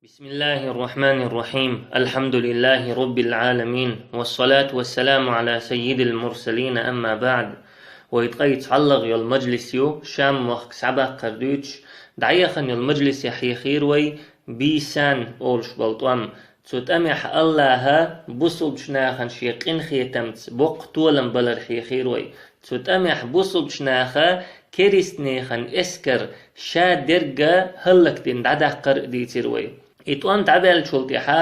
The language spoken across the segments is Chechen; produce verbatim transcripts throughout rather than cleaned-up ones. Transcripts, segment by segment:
بسم الله الرحمن الرحيم. الحمد لله رب العالمين. والصلاة والسلام على سيد المرسلين. أما بعد. Вай ткъаь цхьаллагӀа йола мажлис ю, Шам мохк схьабаккхар дуьйцуш, дӀаяхана йола мажлисехь хьехийра вай Бийсан олуш болу тӀом. Цу тӀамехь АллахӀа бусулбачу нахана шен къинхетамца боккха толам балар хьехийра вай. Цу тӀамехь бусулбачу наха керистанехан эскар ша дерга хӀаллакдина дӀадаккхар а дийцира вай. И тӀом дӀабаьллачул тӀаьхьа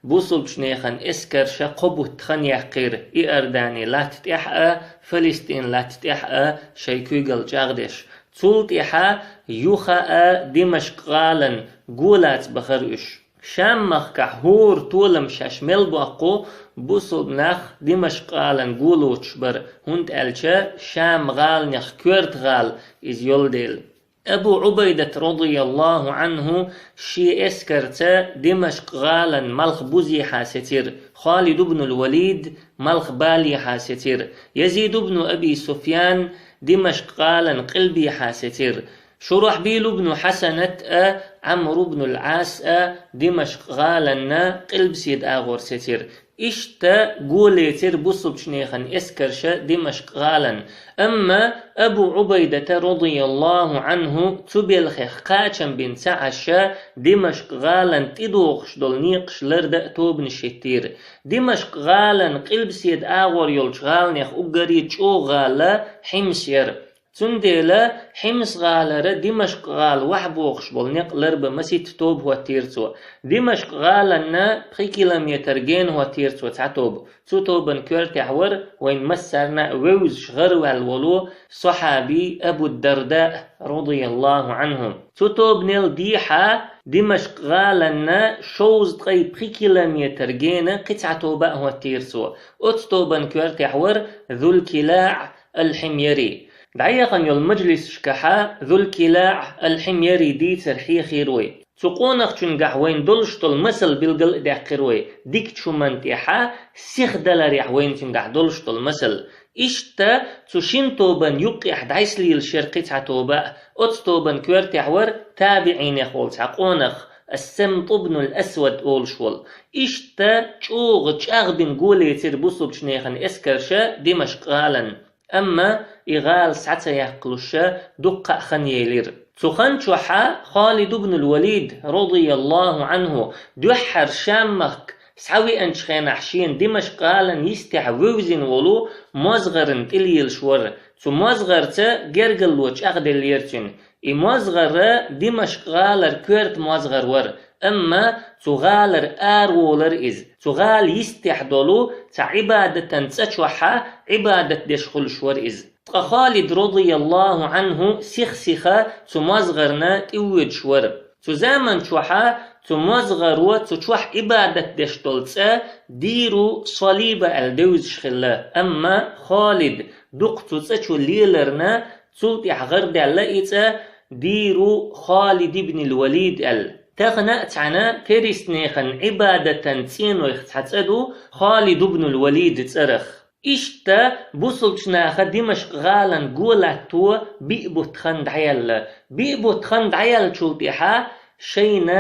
бусулбачу нехан эскарша кхо бутт хан яьккхира Иордани латта тӀехь а, Фалестин латта тӀехь а шайн куьйгалла чӀагӀдеш. Цул тӀаьхьа юха а Димашкъ-гӀалан гулаца бахара уьш. Шам-махкахь хӀора толам шаьш мел боккху бусулба нах Димашкъ-гӀалан гулочуш бара, хӀунда аьлча Шам-гӀаланех коьрта гӀала иза йолу дела. Абу Ӏубайдат, радияллаху Ӏанху, шен эскарца Димашкъ-гӀалан малхбузехьа сецира, Халид ибн ал-Валид малхбалехьа сецира, Язид ибн Аби Суфьян Димашкъ-гӀалан къилбехьа сецира, Шурахьбил ибн Хьасанат а, Ӏамр ибн ал-Ӏас а Димашкъ-гӀаланна къилбаседа агӀор сецира. Иштта гулаьцира бусулбачу нехан эскарша Димашкъ-гӀалан. Амма Абу Ӏубайдата, радияллаху Ӏанху, цу белхех кхачам бина ца Ӏаш, Димашкъ-гӀалан тӀедогӀуш долу некъаш лардан а тобанаш хӀиттийра. Димашкъ-гӀалан къилбаседа агӀор йолчу гӀаланех уггаре чӀогӀа гӀала Хьимс яра. Цундела Хьимс-гӀалара Димашкъ-гӀала вахьа бохуш болу некъ ларбан масийтта тоба хӀоттийра цо. Димашкъ-гӀаланна пхи километр гена хӀоттийра цо цхьа тоба. Цу тобан коьртехь вара вайн массарна а вевзаш гӀараваьлла волу сахьаби Абу Дарда, радияллаху Ӏанху. Цу тобанел дехьа Димашкъ-гӀаланна шовзткъе пхи километр гена кхин цхьа тоба а хӀоттийра цо. Оцу тобан коьртехь вара Зулкилаъ ал-Хьимяри. ДӀаяхана йолу мажлисашкахьа Зулкилаъ ал-Хьимяри дийцар хьехийра вай. Цу къонахчуьнгахь вайна долуш долу масал билгал а даьккхира вай. Дикачу хӀуманна тӀехьа сиха даларехь вайна цуьнгахь долуш долу масал. Иштта цу шина тобан юккъехь дӀасалелаш яра кхин цхьа тоба а. Оцу тобан коьртехь вара табиӀинех волу цхьа къонах, Ас-Самт ибн ал-Асвад олуш волу. Иштта чӀогӀа чӀагӀбина гулаьцира бусулбачу нехан эскарша Димашкъ-гӀалан. Амма и гӀала схьа ца яккхалуш дуккха а хан елира. Цу хан чохьа Халид ибн ал-Валид, радияллаху Ӏанху, дуьххьара Шам-махка схьавеанчу хенахь шена Димашкъ-гӀалан йистехь вевзина волу мозгӀарна тӀелелаш вара. Цу мозгӀарца гергалло чӀагӀделлера цуьнан. И мозгӀар Димашкъ-гӀалара коьрта мозгӀар вара. Амма цу гӀалара араволара иза. Цу гӀала йистехь долу цхьа Ӏибадатан цӀа чохьа Ӏибадат деш хуьлуш вара иза. Ткъа Халид, радияллаху Ӏанху, сих-сиха цу мозгӀарна тӀевоьдуш вара. Цу заман чохьа цу мозгӀаро цу чохь Ӏибадат деш долу цӀа Диру Салиба аьлла девзаш хилла. Амма Халид дукха цу цӀа чу леларна, цул тӀаьхьа гӀардаьлла и цӀа Диру Халид ибн ал-Валид аьлла. Тахана а цхьана керистанехан Ӏибадатан цӀенойх цхьа цӀа ду Халид ибн ал-Валид цӀарах. Иштта бусулбачу наха Димашкъ-гӀалан гулатто биъ бутт хан дӀаяьлла. Биъ бутт хан дӀаяьллачул тӀаьхьа шайна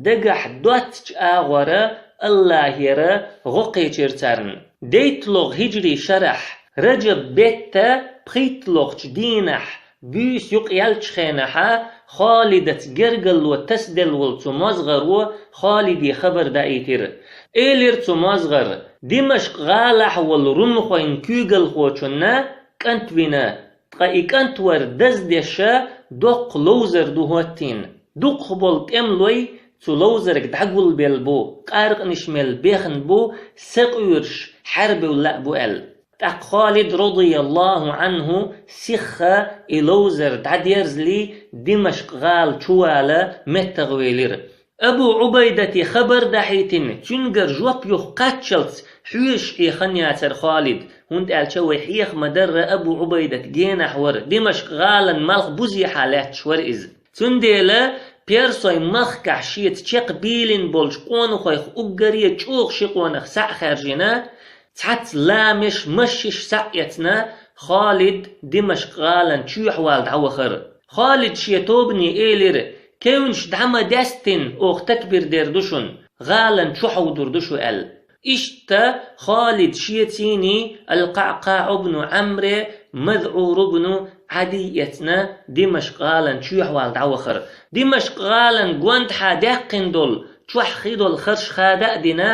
дагахь доццачу агӀора АллахӀера гӀо кхечира царна. ДейтталгӀа хӀиджри шарахь, Раджаб бетта пхийтталгӀачу дийнахь, буьйса юкъ яьллачу хенахьа Халидаца гергалло тасаделла волу цу мозгӀаро Халиде хабар даийтира. Элира цу мозгӀара: «Димашкъ-гӀалахь волу румхойн куьйгалхочунна кӀант вина, ткъа и кӀант вар даздеша доккха ловзар ду хӀоттийна. Дукхахболу тӀемалой цу ловзарга дӀагулбелла бу, къаркъанаш мел бехна бу, сакъуьйраш хьарбевлла а бу», — аьлла. ТӀаккха Халид, радияллаху Ӏанху, сихха и ловзар дӀадерзале, Димашкъ-гӀала чувала меттагӀвелира. Абу Ӏубайдате хабар дахьийтина, цуьнгара жоп юха кхаччалц хьоьжуш Ӏехан яцара Халид, хӀунда аьлча вай хьеха ма-дарра Абу Ӏубайдат генахь вара, Димашкъ-гӀалан малхбузехьа лаьтташ вара иза. Цундела персойн махкахь шеца чекхбийлина болчу къонахойх уггаре чӀогӀа ши къонах схьа а хаьржина, цхьацца ламеш, машиш схьа а эцна, Халид Димашкъ-гӀалан чоьхьа вала дӀавахара. Халид шен тобане элира: кевнаш дӀа ма даьстина, оха такбир дер ду шуна, гӀалан чу хьовдур ду шу», — аьлла. Иштта Халид шеца а, Аль-КъаӀкъаӀ ибн Ӏамре, МазӀур ибн Ӏадий эцна Димашкъ гӀалан чоьхьа вала дӀавахар. Димашкъ гӀалан гонаха даьккхина долу, чохь хи долу харш хада а дина,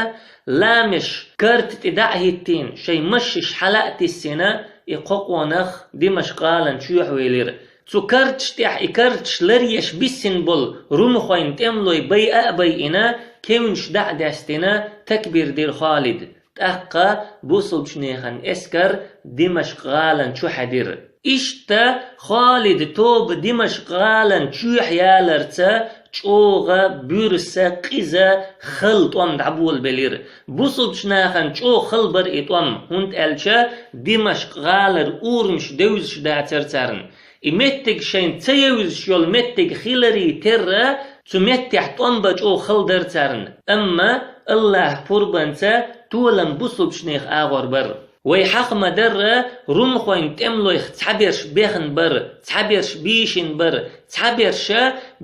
ламеш карта тӀе дӀа а хӀиттийна, шайн машшаш хьала а тиссина, и кхо къонах Димашкъ гӀалан чоьхьа велира. Цу карташ тӀехь и карташ ларъеш биссина болу румхойн тӀемалой байа а байина, кевнаш дӀа а даьстина, такбир дира Халид. ТӀаккха бусулбчунехан эскар Димашкъ гӀалан чу хьаьдира. Иштта Халид тоба Димашкъ гӀалан чоьхьа яларца чӀогӀа буьрса, къиза, хала тӀом дӀаболабелира. Бусулбчу нахана чӀогӀа хала бара и тӀом, хӀунда аьлча Димашкъ гӀалара урамаш девзаш дацара царна. И меттиг шайн ца евзаш йолу меттиг хиларе терра, цу меттехь тӀом бан чӀогӀа хала дара царна. Амма Аллахьа пурбанца толам бусулбчунех агӀор бара. Вай хьаха ма-дарра, румхойн тӀемалойх цхьаберш бехна бара, цхьаберш бийшина бара, цхьаберша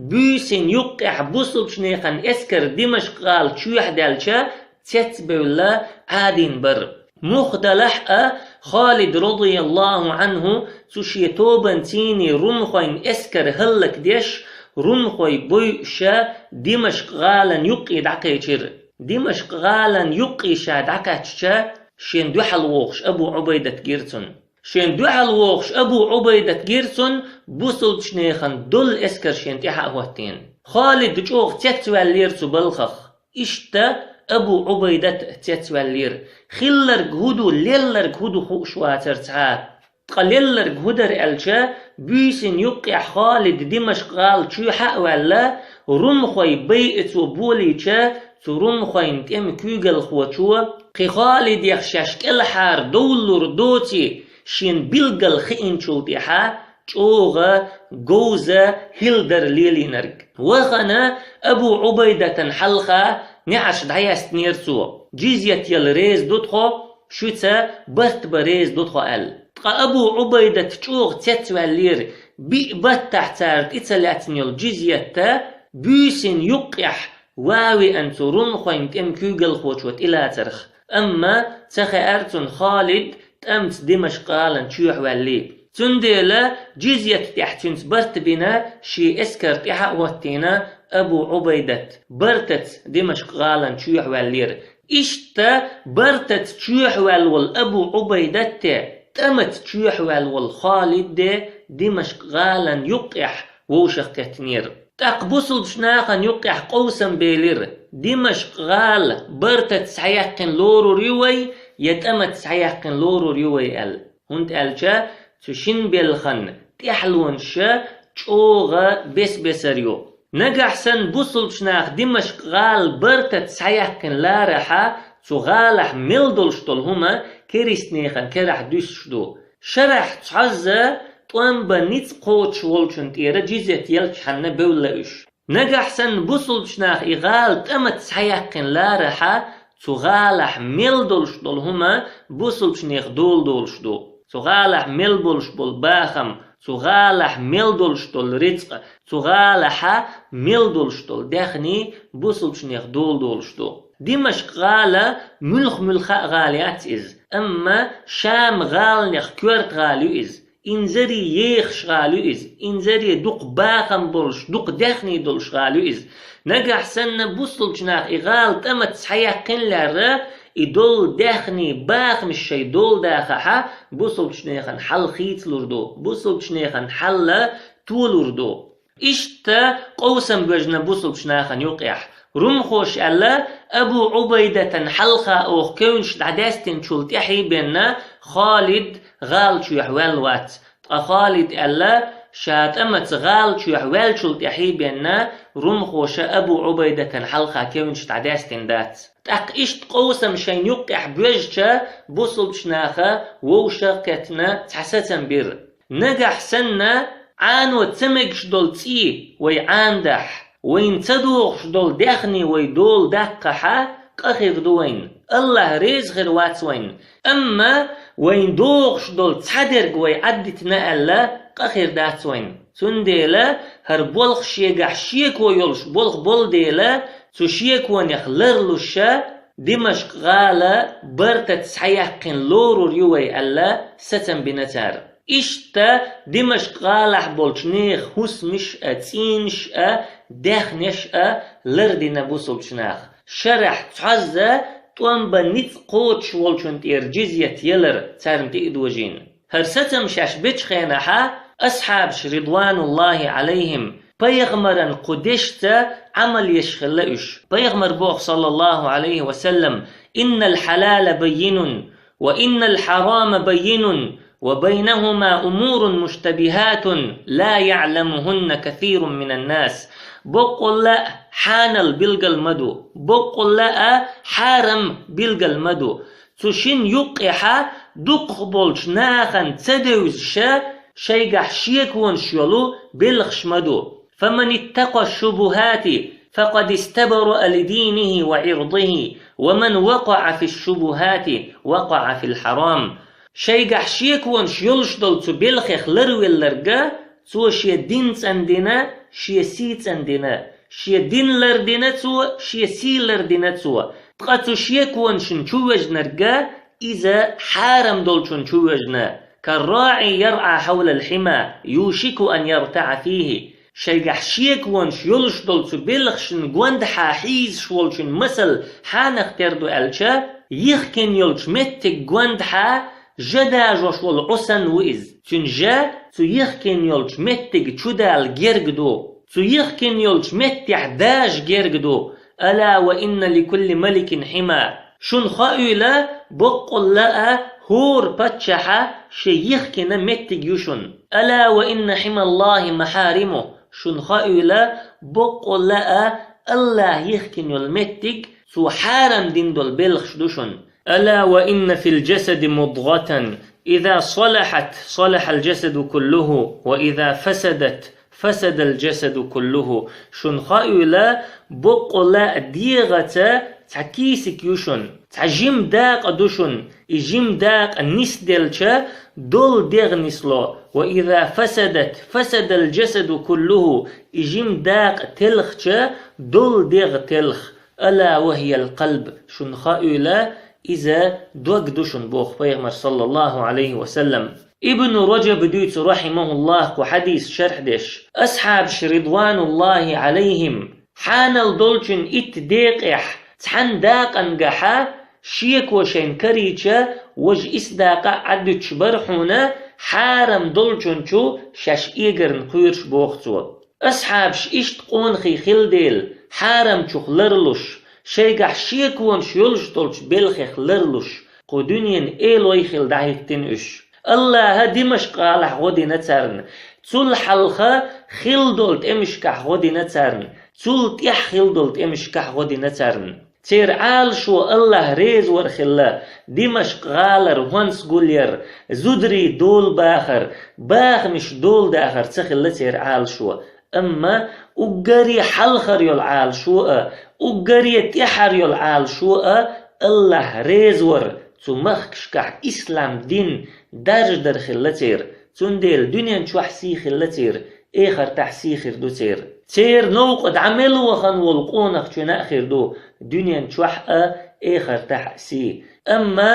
буьйсин юккъехь бусулбчунехан эскар Димашкъ гӀала чоьхьа даьлча, цецбевлла Ӏадийна бара. Мухдалахь а Халид, радияллаху Ӏанху, цу шен тобанций румхойн эскар хӀаллакдеш, румхой бойуша Димашкъ гӀалан юккъе дӀакхечира. Димашкъ гӀалан юккъе ша дӀакхаьчча, шен дуьхьал вохуш Абу Ӏубайдат гира цунна. Шен дуьхьал вохуш Абу Ӏубайдат гира цунна, бусулбчунехан долу эскар шен тӀаьхьа а хӀоттийна. Халид чӀогӀа цецваьллера цу балхах. Иштта Абу Ӏубайдат а цецваьллера. Хилларг хӀун ду, лелларг хӀун ду хууш вацара цхьа а. Ткъа лелларг хӀун дара аьлча, буьйсин юккъехь Халид Димашкъ гӀала чоьхьа а ваьлла, румхой байа цо болийча, цу румхойн тӀеман куьйгалхочо, кхин Халидех шаьш кӀелхьара довлалур доций, шена билггал хиъначул тӀаьхьа, чӀогӀа говза хӀилла дара лелийнарг. Вахана Абу Ӏубайдатан хьалха неӀарш дӀаяьстинера цо: «Джизьят яла реза ду тхо, шуьца барт бан реза ду тхо», — аьлла. Ткъа Абу Ӏубайдат чӀогӀа цецваьллера, биъ баттахь цара тӀе ца лаьцна йолу джизьят а буьйсин юккъехь ван веана цу румхойн тӀеман куьйгалхочо тӀелацарх. Амма ца хаьара цунна Халид тӀамца Димашкъ гӀалан чоьхьа ваьллий. Цундела джизьят тӀехь цуьнца барт бина, шен эскар тӀаьхьа а хӀоттийна, Абу Ӏубайдат бартаца Димашкъ гӀалан чоьхьа ваьллера. Иштта бартаца чоьхьа ваьлла волу Абу Ӏубайдатте, тӀамаца чоьхьа ваьлла волу Халидде Димашкъ гӀалан юккъехь вовшах кхеттинера. ТӀаккха бусулбчу нахана юккъехь къовсам белира: Димашкъ гӀала бартаца схьаяьккхина лорур ю вай, я тӀамаца схьаяьккхина лорур ю вай аьлла. ХӀунда аьлча цу шина белхан тӀаьхьалонаш чӀогӀа бес-бесара ю. Нагахь санна бусулбчу наха Димашкъ гӀала бартаца схьаяьккхина ларахьа, цу гӀалахь мел долуш долу хӀума керистанехан карахь дуьсуш ду. Шарахь цхьозза тӀом бан ницкъ кхочуш волчун тӀера джизьят елчхьанна бевлла уьш. Нагахь санна бусулбчу наха и гӀала тӀамаца схьаяьккхина ларахьа, цу гӀалахь мел долуш долу хӀума бусулбчунех дола долуш ду. Цу гӀалахь мел болуш болу бахам, цу гӀалахь мел долуш долу рицкъ, цу гӀалахьа мел долуш долу даьхний бусулбчунех дола долуш ду. Димашкъ гӀала муьлх-муьлха а гӀала яц иза, амма Шам гӀаланех коьрта гӀала ю иза. Инзаре ехаш гӀала ю иза, инзаре дукха бахам болуш, дукха даьхний долуш гӀала ю иза. Нагахь санна бусулбчу наха и гӀала тӀамаца схьаяьккхина лаьрра, и долу даьхний, бахамаш шайн дола дахахьа, бусулбчунехан хьал хийцалур ду, бусулбчунехан хьал толур ду. Иштта къовсам боьжна бусулбчу нахана юкъехь. Румхоша аьлла, Абу Ӏубайдатан хьалха оха кевнаш дӀадаьстинчул тӀаьхьа бенна Халид гӀала чоьхьа ваьлла вац. Ткъа Халид аьлла, ша тӀамаца гӀала чоьхьа ваьллачул тӀаьхьа бенна румхоша Абу Ӏубайдатан хьалха кевнаш дӀадаьстина дац. ТӀаккха иштта къовсам шайн юккъехь боьжча, бусулбчу наха вовшах кхеттина цхьа сацам бира. Нагахь санна Ӏано ца мегаш долу цӀий вай Ӏанадахь, вайна ца догӀуш долу даьхний вай дола даккхахьа, къа хир ду вайна. Аллахь реза хир вац вайна. Амма вайна догӀуш долу цхьадерг вай Ӏаддитина аьлла, къа хир дац вайна. Цундела хӀара болх шегахь шеко йолуш болх болу дела, цу шеконех ларлуш, Димашкъ-гӀала бартаца схьаяьккхина лорур ю вай аьлла, сацам бина цара. Иштта Димашкъ-гӀалахь болчу нехан хӀусамаш а, цӀийнаш а, даьхнеш а лардина бусулбчу наха. Шарахь цхьазза тӀом бан ницкъ кхочуш волчун тӀера джизйат ялар царна тӀе а дожийна. ХӀара сацам шаьш бечу хенахьа, асхьабаш, ридвануллахӀи Ӏалайхим, пайхамаран кху дешца Ӏамал еш хилла уьш. Пайхамар боху, саллаллахӀу Ӏалайхи ва саллам: «Иннал хьалала баййинун, ва иннал хьарама баййинун, ва байнахӀума умурун муштабихӀатун, ла яӀламухӀунна касирун минан нас». Боккъалла а хьанал билгал ма ду, боккъалла а хьарам билгал ма ду. Цу шина юккъехьа дукхахболчу нахана ца девзаша, шайгахь шеконаш йолу белхаш ма ду. «Фаман иттакъа шубухӀати, факъад истабраъа ли динихӀи ва Ӏирдихи, ва ман вакъаъа фи шубухӀати, вакъаъа фил хьарам». Шайгахь шеконаш йолуш долу цу белхех ларвелларга, цо шен дин цӀандина, шен сий цӀандина, шен дин лардина цо, шен сий лардина цо. Ткъа цу шеконашна чу вежнарга, иза хьарам долчун чу вежна. «Карраъи яръа хьавлал хьима, юшику ан яртаъа фихӀи». Шайгахь шеконаш йолуш долу цу белхашна гондахьа хьийзаш волчун масал хьанах тера ду аьлча, йихкина йолчу меттиг гондахьа жа дажош волу Ӏу санна ву иза. Цуьнан жа цу йихкина йолчу меттига чу дала герга ду. Цу йихкина йолчу меттехь дажа герга ду. «Ала ва инна ли кулли маликин хьима». Шуна хоуьйла, боккъалла а хӀора паччахьа шен йихкина меттиг ю шуна. «Ала ва инна хьималлахӀи махьаримухӀ». Шуна хоуьйла, боккъалла а АллахӀ йихкина йолу меттиг, цо хьарам дина долу белхаш ду шуна. «Ала ва инна фил джасади мудгъатан, иза салахьат, салахьал джасаду куллуху, ва иза фасадат, фасадал джасаду куллуху». Шуна хоуьйла, боккъалла а дегӀаца цхьа кийсик ю шуна, цхьа жима дакъа ду шуна, и жима дакъа нисделча, долу дегӀ нисло, «ва иза фасадат, фасадал джасаду куллуху», и жима дакъа телхча, долу дегӀ телх. «Ала ва хьиял къалб», шуна хоуьйла, иза дог ду шуна, боху пайхамар, саллаллахӀу Ӏалайхи ва саллам. Ибну Раджаб дуьйцу, рахьимахӀуллахӀ, кху хьадис шархь деш: асхьабаш, ридвануллахӀи Ӏалайхим, хьанал долчун итт декъехь цхьана дакъангахьа шеко шайна карийча, важа исс дакъа а Ӏадуьтуш бара хьуна, хьарам долчун чу шаьш эгарна кхоьруш, боху цо. Асхьабаш иштта къонахий хилла дела, хьарамчух ларлуш, шайгахь шеконаш йолуш долчу белхех ларлуш, кху дуьненан элой хилла дӀахӀиттина уьш. АллахӀа Димашкъ-гӀалахь гӀо дина царна, цул хьалха хилла долу тӀемашкахь гӀо дина царна, цул тӀаьхьа хилла долу тӀемашкахь гӀо дина царна. Церан Ӏалашо АллахӀ резавар хилла, Димашкъ-гӀалара хӀонс гулъяр, зударий долабахар, бахамаш доладахар ца хилла церан Ӏалашо. Амма уггаре хьалхара йолу Ӏалашо а, уггаре тӀаьхьара йолу Ӏалашо а АллахӀ резавар, цу махкашкахь ислам дин даржадар хилла церан. Цундела дуьнен чохь сий хилла церан, эхартахь сий хир ду церан. Церан новкъа дӀа мел вахана волу къонахчунна а хир ду дуьнен чохь а, эхартахь а сий. Амма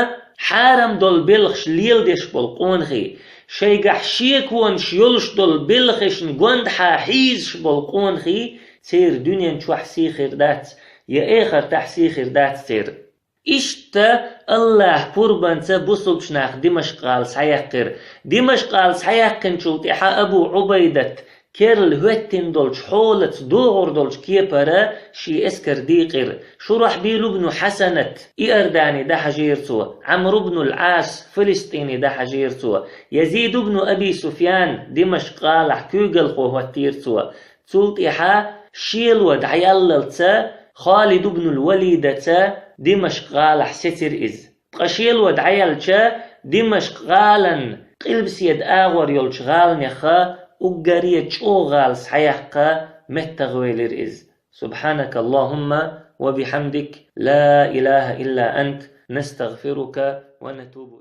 хьарам долу белхаш леладеш болу къонахий, шайгахь шеконаш йолуш долу белхашна гондахьа хьийзаш болу къонахий, церан дуьнен чохь сий хир дац, я эхартахь сий хир дац церан. Иштта АллахӀа пурбанца бусулбчу наха Димашкъ-гӀала схьаяьккхира. Димашкъ-гӀала схьаяьккхинчул тӀаьхьа Абу Ӏубайдат керла хӀоьттина долчу хьолаца догӀур долчу кепара шен эскар дийкъира. Шурахьбил ибну Хьасанат Иордани дӀахьажийра цо, Ӏамр ибнул Ӏас Филистини дӀахьажийра цо, Язид ибну Аби Суфьян Димашкъ-гӀалахь куьйгалхо хӀоттийра цо. Цул тӀаьхьа шело дӀаяллалца Халид ибнул Валидаца Димашкъ-гӀалахь сецира иза. Ткъа шело дӀаелча, Димашкъ-гӀалан къилбаседа агӀор йолчу гӀаланеха уггаре чӀогӀа гӀала схьаяккха меттахвелира иза. سبحانك اللهم وبحمدك، لا إله إلا أنت، نستغفرك ونتوب إليك.